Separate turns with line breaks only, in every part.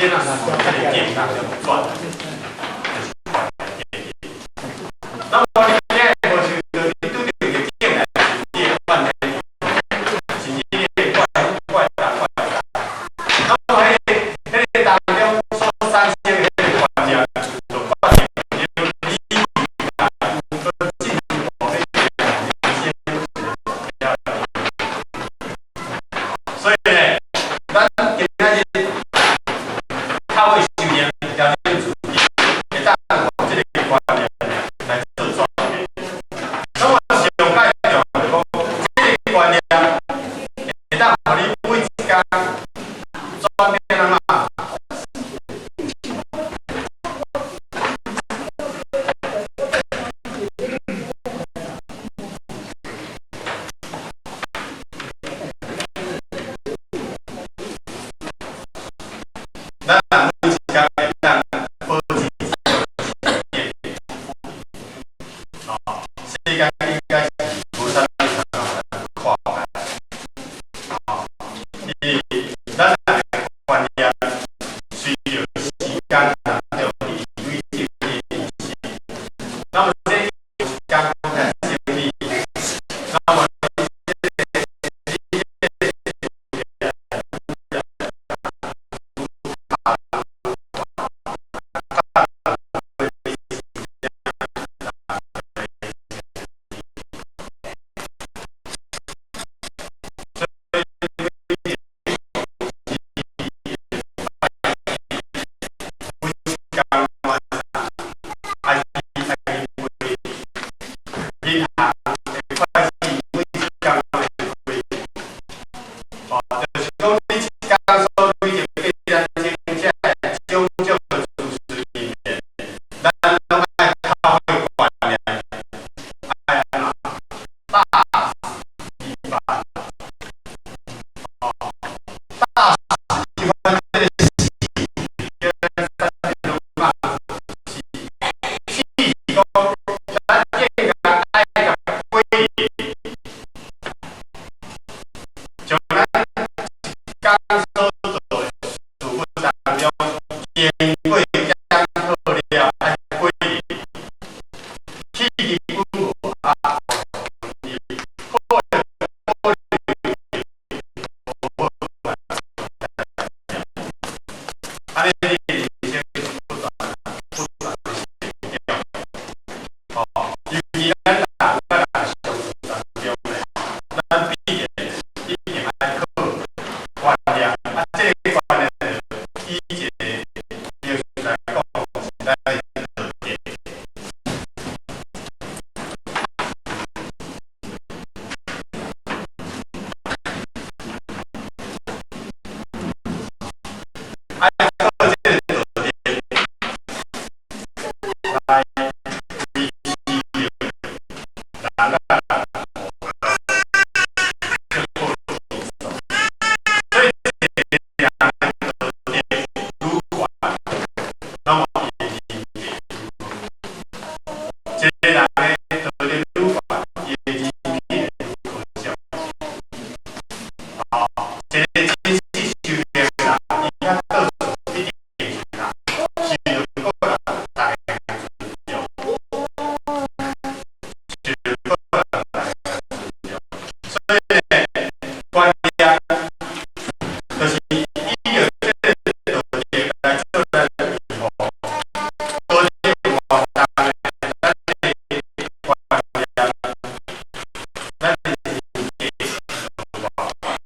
這若是這个境當中轉，就是觀念建立。那麼你今日無想到你拄著逆境來時，你會怨天，甚至你會怪怪東怪西。那麼彼個當中所產生的彼個觀念，就決定了你未來有閣進一步的人生一個所以呢，咱今仔日透過修煉調整自己，會當用這個觀念來做轉變。那麼上蓋重要就是講，這個觀念會當予你每一工轉變按怎？咱人每一工會當保持這個變。哦，世間應該是無啥物通予咱看開。哦，因為咱人的觀念隨著時間當中一直累積的意識，那麼這時間來整理，那麼每一工愛愛去開銀行的會計每一工會開，哦，就是講你一工所累積的咱這種種的知識裡面，咱攏愛透過觀念，愛按怎大死一番，哦，大死一番這個死，叫咱啥物攏罵死，死是講咱應該愛共歸零，將咱一工所做的事物當中，經過檢討了，愛歸零，去日本無啊，可能可能無按呢你人生就不斷不斷的成長。哦，尤其咱人佮人相處當中咧，咱必然一定愛靠觀念，啊，這個觀念就以一個形式來講，是咱的道德。愛靠這個道德來維持著人佮人互動，這好所以一個人的道德愈懸，那麼伊的人格愈好；一個人的道德愈懸，伊的人品會愈高尚。哦，一個真實修煉的人，伊較倒數一定是啥？受著個人逐家尊重，受著個人逐家尊重。所以呢，觀念就是以著這個道德來做咱的維護。道德活動呢，咱的觀念，咱的人格就偌懸。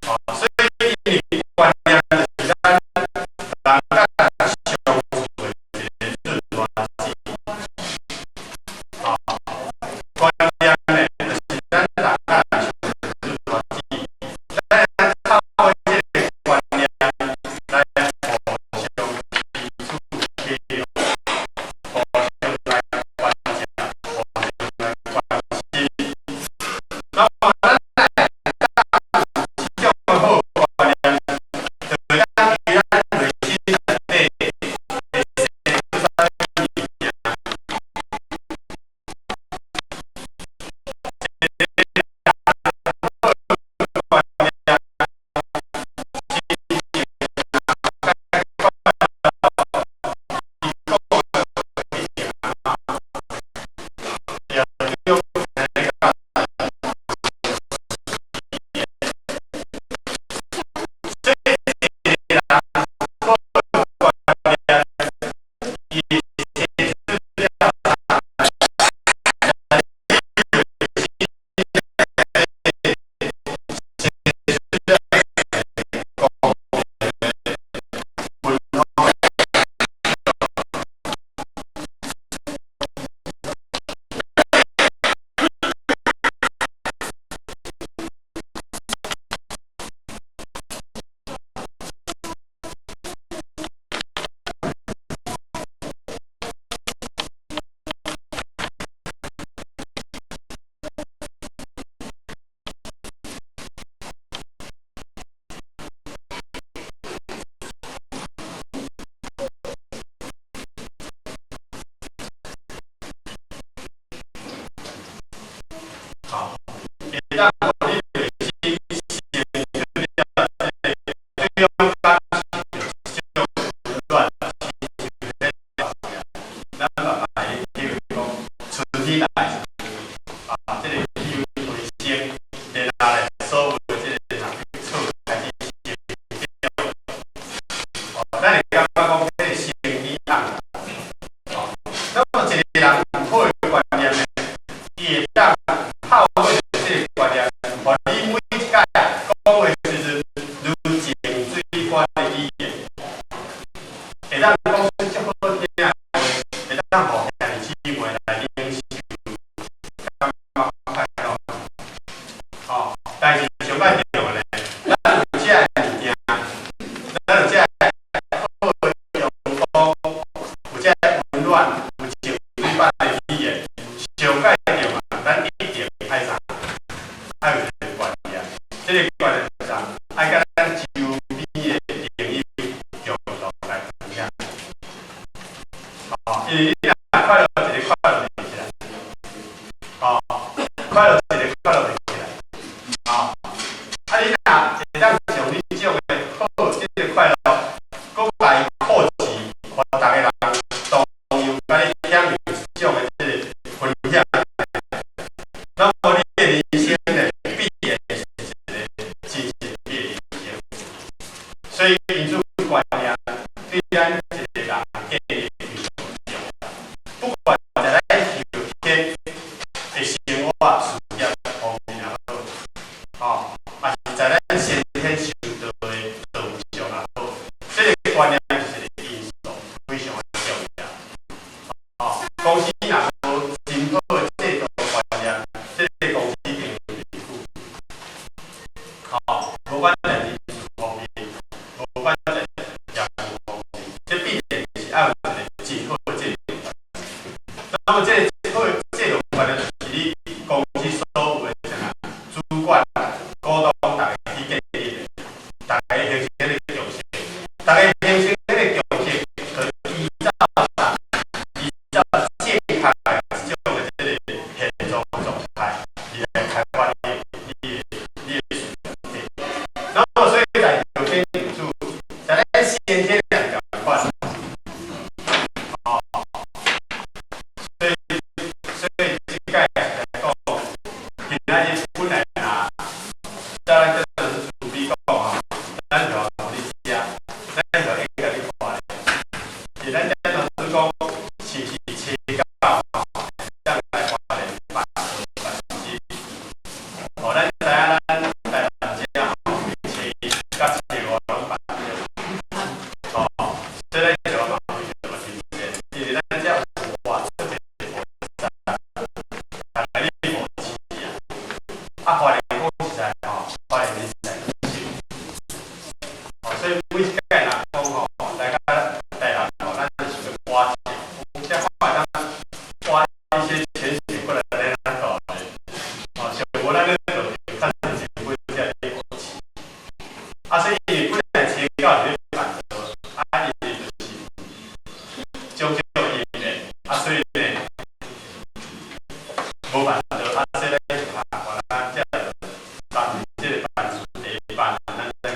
哦，所以因為觀念就是咱人佮人相處的一個潤滑劑。哦，觀念呢，就是咱人佮人相處的潤滑劑。咱透過觀念是啥？愛佮咱周邊的朋友共同來分享。哦，因為你若快樂一个快樂袂起來，哦，快樂一个快樂袂起來，哦，啊你若會當將你這種的好這个快樂，閣共伊擴持，予逐个人同樣共你享有這種的這个分享，那麼你的人生呢，必然是一个真正的人生。所以，因此觀念對咱一个人建立非常重要。不管在咱後天的生活事業方面也好，吼，抑是在咱先天修道的道路上也好，這个觀念是一个因素，非常的重要。哦，公司若無真好的制度觀念，這个公司經營袂久。吼，無管在人事方面，無管在業務方面，這必然是愛有一個真好的制度。那麼這個好的制度觀念，就是你公司所有的啥主管、股東逐家去建立的，逐家形成彼个共識，逐家形成彼个共識，就依照啥？依照正確的這種的這个現狀狀態，而來開發你的事業。那麼所以在後天因素，在咱先天也仝款，哦，所以這擺來講，今仔日本來若，照咱這陣慈悲講啊，咱就予你食，咱就應該你看咧。是咱這老師講，是毋是初九吼，會當來花蓮辦辦事？哦，咱知影咱台南這吼，初一佮初五攏辦著。哦，所以咱就嘛非常的親切，因為咱這有活出個菩薩，來你護持啊。啊，花蓮講實在吼，花蓮人才少。哦，所以每一擺若講吼，來到台南吼，咱就想欲挖錢，這看會當挖一些泉水過來咱遐搞咧。哦，上無咱咧做較濟錢本才咧護持。啊，所以本來初九是咧辦道，啊，伊就是種種因緣，啊，所以呢，無辦道，啊，所以咱就較咱這就當這個辦事地辦，咱再